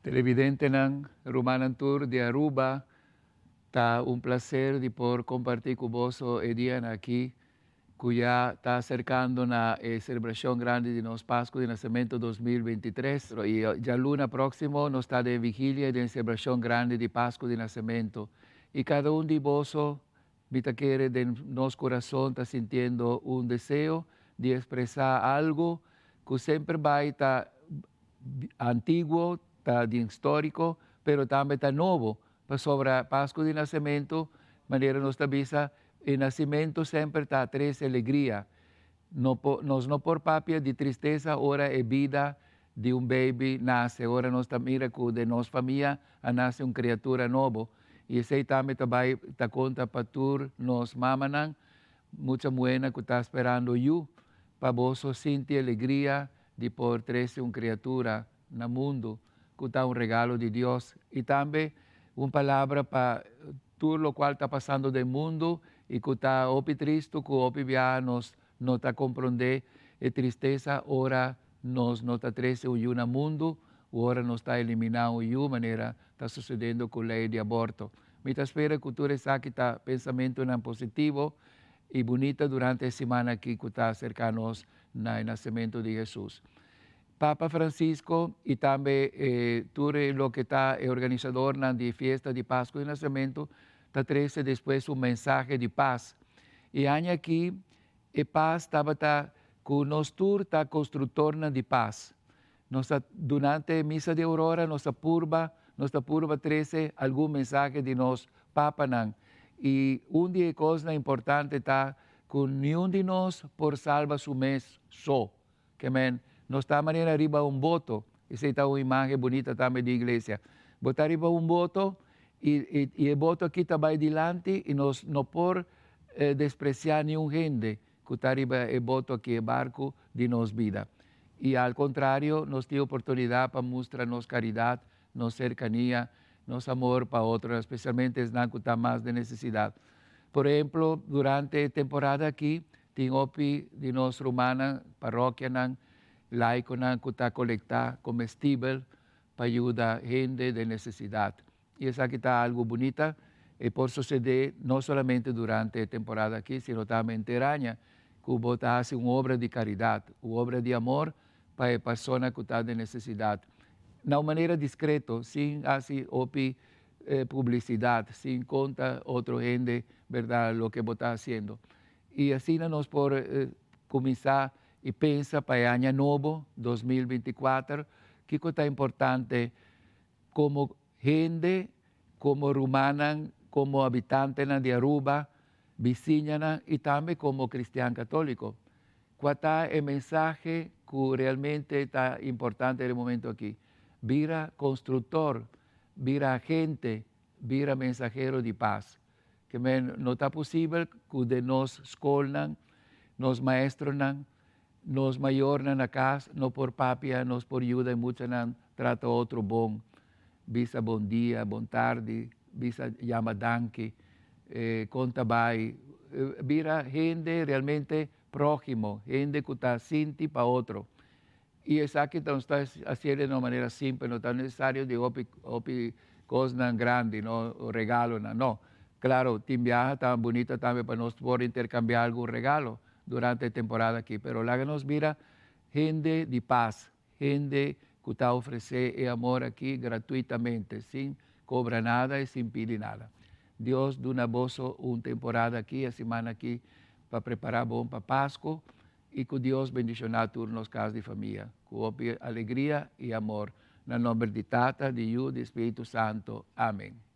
Televidentenan, rumannan tur di Aruba, ta un placer di por comparti cu boso e dianan aki cu ya ta acercando na e celebracion grandi di nos Pasco di Nacemento 2023. Y dialuna proximo nos ta den vigilia den celebracion grandi di Pasco di Nacemento. Y cada un di boso, mi ta kere den nos curason ta sintiendo un deseo di expresa algo cu semper bay ta antiguo, ta di historico, pero tambe ta nobo. Pasobra Pasco di Nacemento, manera nos ta bisa, e nacimento semper ta trece alegria. No por, nos no por papia di tristesa ora e bida di un baby nace, ora nos ta mira cu den nos famia a nace un criatura nobo. Y esey tambe ta bay ta conta pa tur nos mamanan, mucha muhernan cu ta sperando yu, pa boso sinti alegria di por trece un criatura na mundo, cu ta un regalo di Dios. Y tambe un palabra pa tur locual ta pasando den mundo y cu ta hopi tristo, cu hopi biaha nos no ta comprende e tristesa ora nos no ta trece un yu na mundo, ora nos ta elimina un yu manera ta sucediendo cu ley di aborto. Mi ta spera cu tur esaki ta pensamentonan positivo y bunita durante e siman aki cu ta acerca nos na e nacemento di Jesus. Papa Francisco y tambe tur loke ta e organisadornan di fiesta di Pasco di Nacemento ta trece despues un mensahe di paz. E aña aki e paz tabata cu nos tur ta constructornan di paz. Nos ta durante misa di Aurora nos ta purba, nos ta purba trece algun mensahe di nos papanan. Y un di e cosnan importante ta cu niun di nos por salba su mes so. Ke men, nos ta manera riba un boto, esei ta un imagen bunita tambe di iglesia. Bo ta riba un boto y y e boto aki ta bai dilanti y nos no por desprecia niun hende cu ta riba e boto aki, e barco di nos bida. Y al contrario, nos tin oportunidad pa mustra nos caridad, nos cercania, nos amor pa otronan, especialmente esnan cu ta mas den necesidad. Por ehemplo, durante e temporada aki, tin hopi di nos rumannan, parokianan, laiconan cu ta colecta comestibel pa yuda hende den necesidad. Y esaki ta algo bunita, e por sucede no solamente durante e temporada aki, sino tambe henter aña, cu bo ta haci un obra di caridad, un obra di amor pa e persona cu ta den necesidad. Na un manera discreto, sin haci hopi publicidad, sin conta otro hende, berdad, loke bo ta haciendo. Y asina nos por cuminsa y pensa pa e aña nobo, 2024, kico ta importante como hende, como rumannan, como habitantenan di Aruba, bisiñanan y tambe como cristian catolico. Cua ta e mensahe cu realmente ta importante den e momento aki? Bira constructor, bira agente, bira mensahero di paz. Ke men no ta posibel ku den nos skolnan, nos maestronan, nos mayornan na kas no por papia, nos por yuda e muchanan trata otro bon, bisa bon dia, bon tardi, bisa yama danki, kon ta bai, bira hende realmente próhimo, hende ku ta sinti pa otro. Y esaki ta nos ta haciendo di una manera simpel, no ta necesario di hopi hopi cosnan grandi, no, regalonan, no. Claro, tin biaha ta bunita tambe pa nos por intercambia algun regalo durante e temporada aki, pero laga nos bira hende di paz, hende cu ta ofrece e amor aki gratuitamente, sin cobra nada y sin pidi nada. Dios duna boso un temporada aki, e siman aki, pa prepara bon pa Pasco, Y cu Dios bendiciona tur nos cas di famia cu hopi alegria y amor. Na nomber di Tata, di Yu, di Spiritu Santo. Amen.